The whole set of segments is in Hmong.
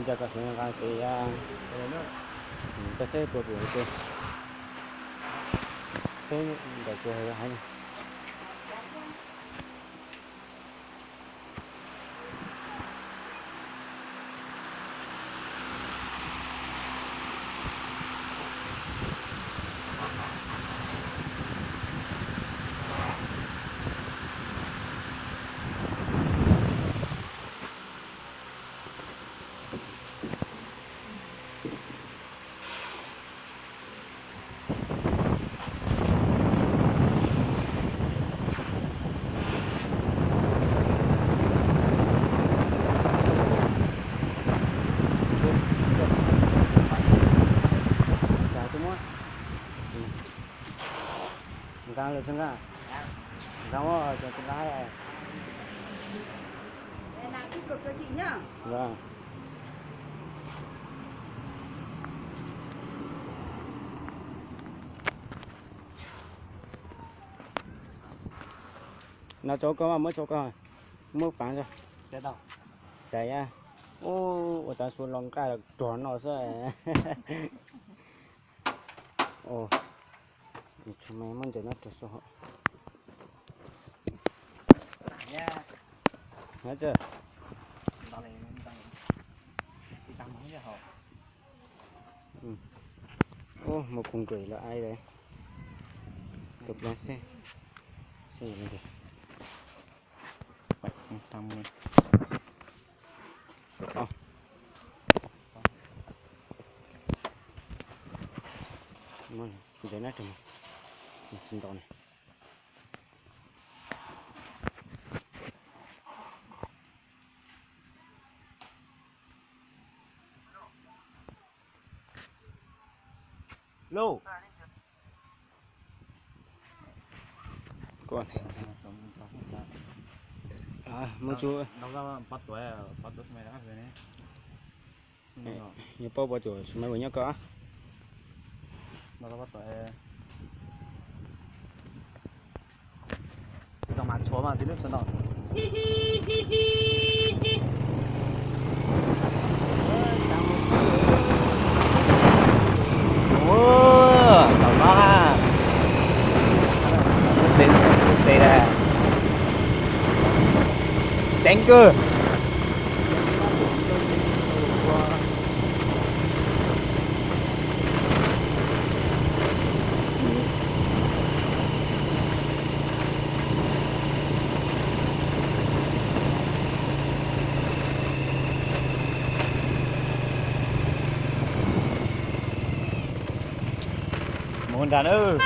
Ntsia kom sawv nqa tsev, koj saib puas pum tsev, saib ntawm tus hais. Nqa lawm xwb nqa, nqa ua cov tsis nqa. No tso koj, muab tso koj, muab paav tso. Xaiv, ua tav su los nqaj rog no xwb. Muab ntsaws no rau saum hauv. Ub, mus kub nkaus lawm ai lawm. Tus plob xwb. Ntsaws na, tsis ntaus na. Lauj. Muab tsuj. Yuav paub pom tus sawv mas nyob koj. Tau no, tseeb kawg. Mus nrad nawb.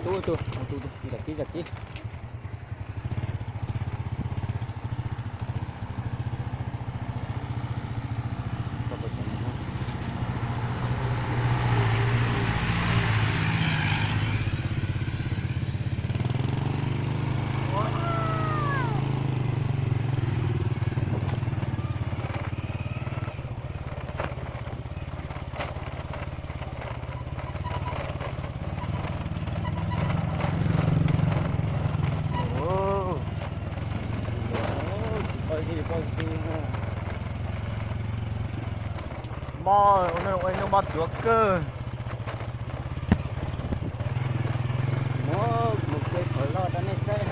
Tus, tus, tus, zam kib, zam kib. Mob, ua ib hnub mob tuav kawg. Mus, mus kuaj phom loj rau nej saib.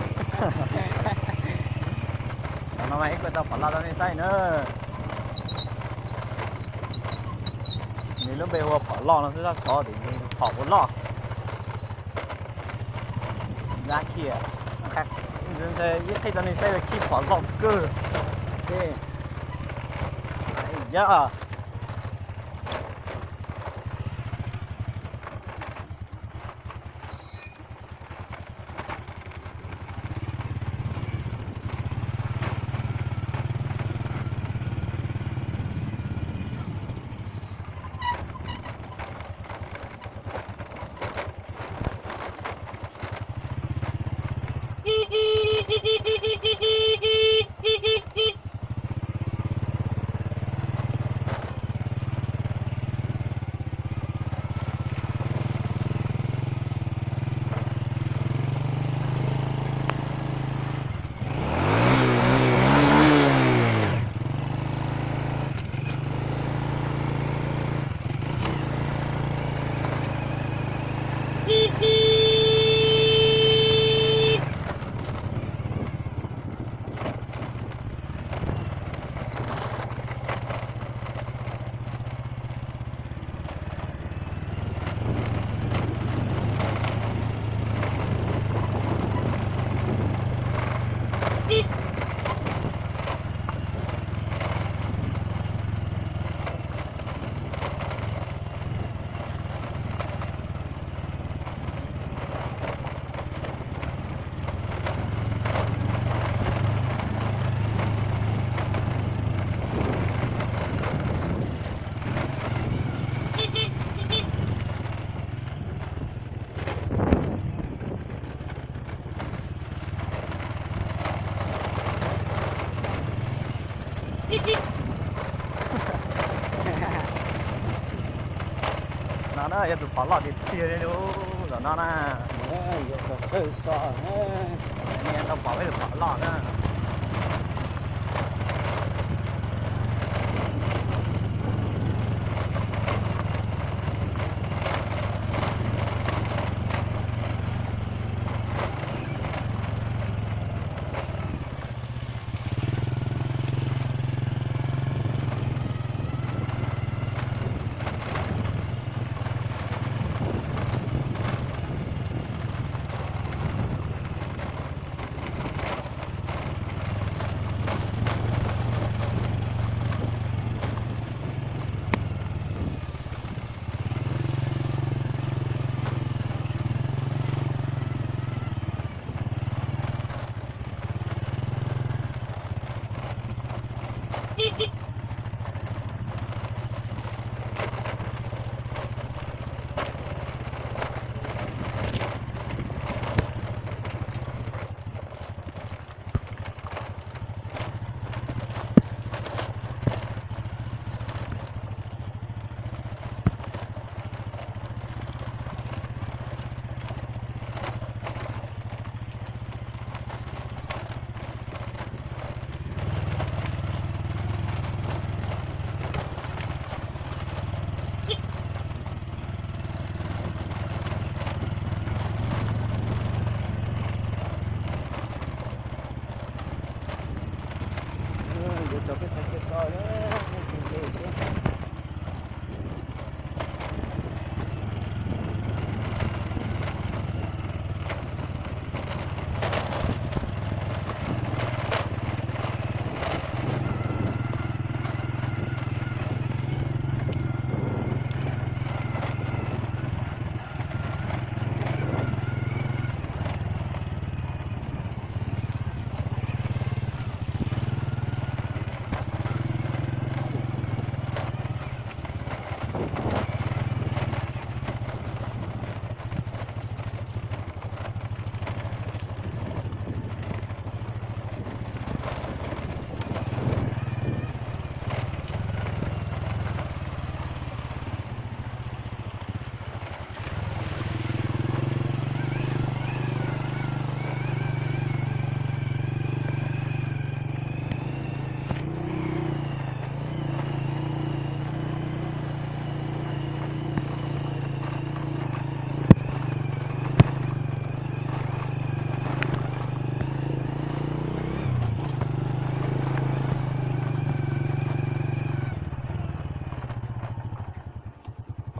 Tam no mas ib kuaj tau phom loj rau nej saib na. Nws lub npe hu ua phom loj no xwb, tab sis nws phom ua loj. Dab kiag, ib qhib rau nej saib, khib phom loj kawg. Yog. No na yog tus phom loj tiag tiag li lub zos no na. Tau pom peb tus phom loj na.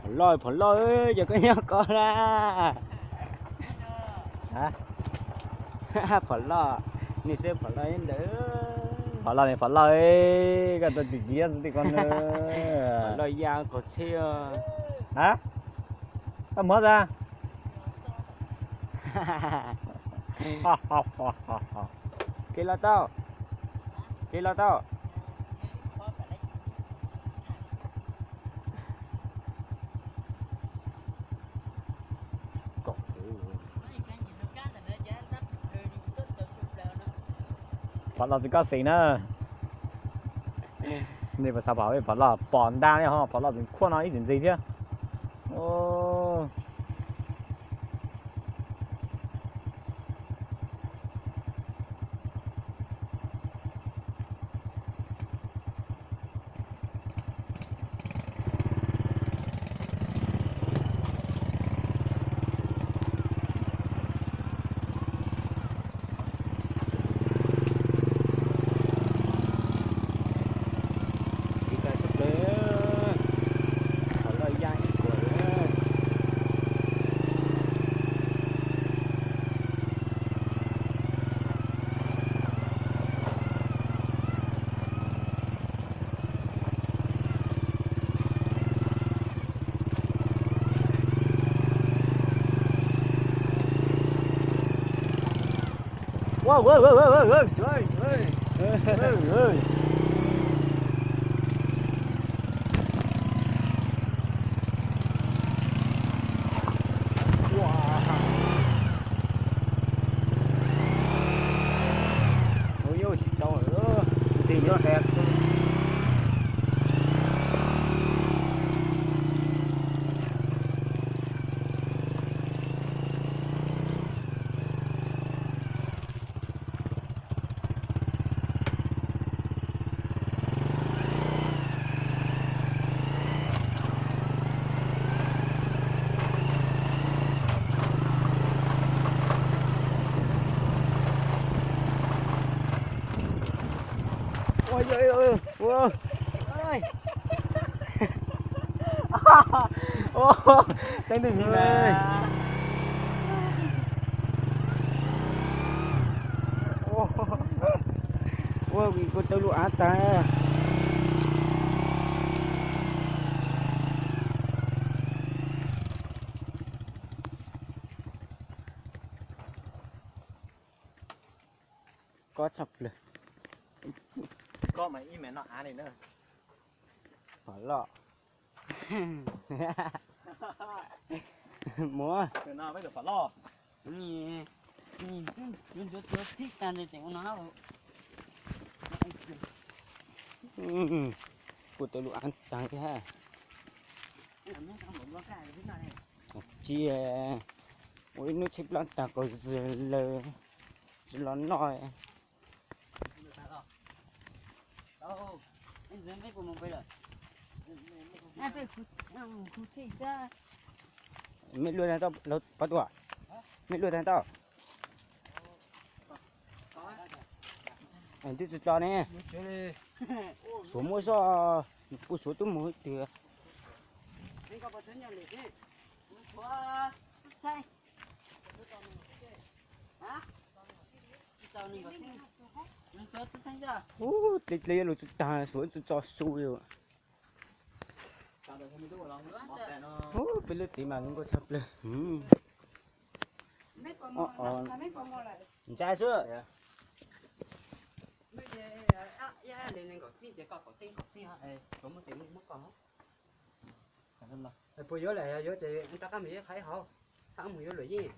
Phom loj, phom loj, yog koj nyob ko na. Phom loj, nej saib phom loj ntawd. Phom loj ne, phom loj, koj tau tim kiv xwb tiag ko na. Phom loj ya qhov tsheb. Ha, koj muab tag. Kev los tau, kev los tau. Phom loj tsis koj xeem na. Nej puas xav pom phom loj? Pom ntag li ho, phom loj tseem khuaj no ib txwm ntxiv thiab. Ua, teeb ntawm mi na. Ua, kuv tau lub av tag. Kob tshaj plaws. Kob mas ib me no av li na. Phom loj. Muab. Kuv tau lub av tag thiab. Tsis, ua ib hnub tshaib plab tag kaus zws lawm, tsis los noj. Mej luaj tag tau, pov tua, mej luaj tag tau. Twb tsis tso ne. Suav muaj zoj, kuv suav tub mus twg. Ub, dle dle yuav luag tsis tag, suav tsis tso su li. Ub, peb lub txiv mas zoo nkauj tshaj plaws. Ntsa xwb. Puas yuav lawm, yuav ces rov qab mus yuav qhov ib hauv, qhov mus yuav luam yeej.